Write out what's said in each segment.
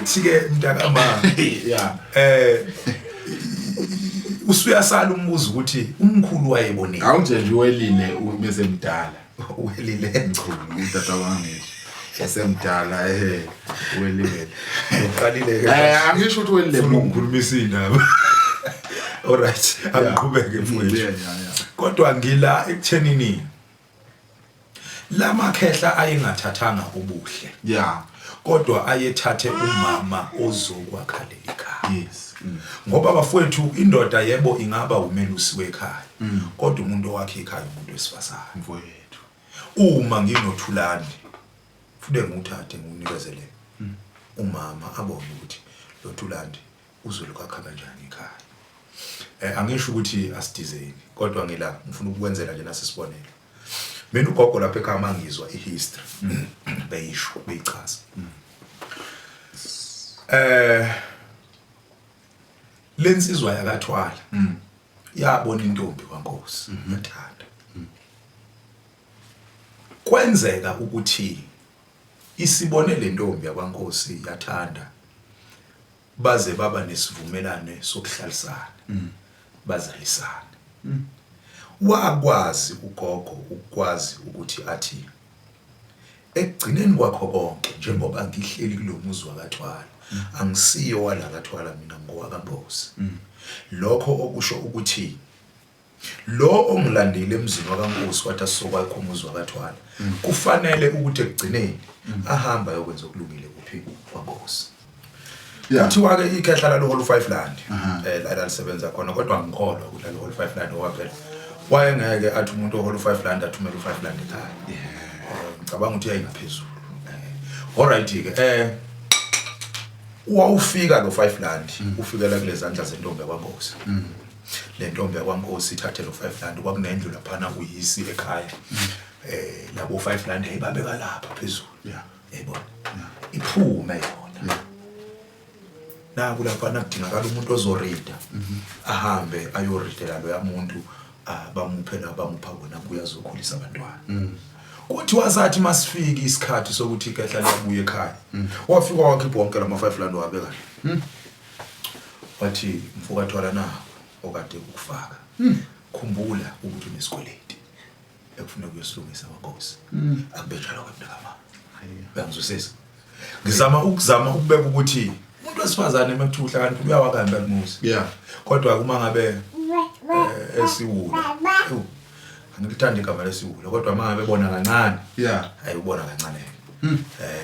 Uthi ke mntakama, usuyasala umbuzo ukuthi umkhulu wayebonile. Awunje nje uwelile bese mdala. Uwelile. Mchunu utata wangisho. Esemdala uwelile. Uqalile ke. Angisho ukuthi uwelile. Ufuna ukukhulumisa indaba. Alright, angiqhubeke mfowethu. Yeah. Kodwa ngila ekuthenini lamakhehla ayengathathanga ubuhle. Kodwa ayethathe umama ozokwakha leli khaya. Yes. Ngoba bafowethu, indoda yebo ingaba umelusi wekhaya. Kodwa umuntu owakhe ikhaya umuntu wesifazane. Mfowethu. Uma nginoThulani futhi nguthathe ngunikezele umama abone ukuthi lo Thulani uzolokakha kanjani ikhaya. Angisho ukuthi asidizeni, kodwa ngila ngifuna ukukwenzela nje nasisibonelo. Mina ugogo lapha ekhaya mangizwa ihistory beyisho beyichaza. Lensizwa yakaThwala yabona intombi kwaNkosi yathanda. Kwenzeka ukuthi isibone lentombi yakwaNkosi yathanda, baze baba nesivumelane sokuhlalisana, bazalisana. Wakwazi ugogo ukwazi ukuthi athi ekugcineni kwakho konke, njengoba ngihleli kulomuzi wakaThwala, angisiyo wala kaThwala, mina ngowakaNkosi. Lokho okusho ukuthi lo ongilandile emzini wakaNkosi wathi asizokwakha umuzi wakaThwala, kufanele ukuthi ekugcineni ahamba ayokwenza okulungile kuphi? KwaNkosi. Kuthiwa ke ikhehla lalohola u5 rand la lalisebenza khona, kodwa ngikholwa ukuthi lalohola u5 rand, ngoba phela wayengeke athi umuntu ohola u5 rand athumele u5 rand ekhaya. Ngicabanga ukuthi yayingaphezulu. Alright ke, wawufika lo 5 rand, ufikela kulezandla zentombi yakwaNkosi. Le ntombi yakwaNkosi ithathe lo 5 rand, kwakunendlu laphana uyisi ekhaya, labo 5 rand yayibabeka lapha phezulu. Yayibona iphume yona naku lapha, nakudingakala umuntu ozorida, ahambe ayoridela loya muntu, bamuphe la bamupha kona, kuya azokhulisa abantwana. Kuthi wasathi masifika isikhathi sokuthi ikhehla liyabuya ekhaya, wafika wakhipha wonke lama 5 rand, wabeka, wathi, "Mfokathwala, nako okade ukufaka, khumbula ukuthi unesikweleti ekufuneka uyosilungisa kwaNkosi." Akube njalo ke, mntakama, uyangizwisisa? Ngizama ukuzama ukubeka ukuthi umuntu wesifazane uma kuthiwa uhlakaniphi uyawakha impela umuzi. Kodwa uma ngabe esiwula, ewu, angilithandi igama lesiwula, kodwa uma ngabe bona kancane, hayi, ubona kancane,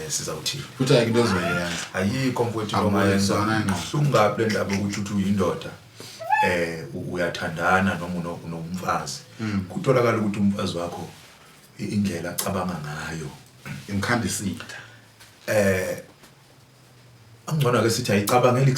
sizawuthini? Futhi ayikho into ozoyenza. Ayikho mfowethu into ongayenza. Akuyona ingqondo. Buhlungu kabi le ndaba yokuthi uthi uyindoda, uyathandana noma unomfazi, kutholakala ukuthi umfazi wakho indlela acabanga ngayo imkhandisitha. Angcono ke sithi ayicabangeli.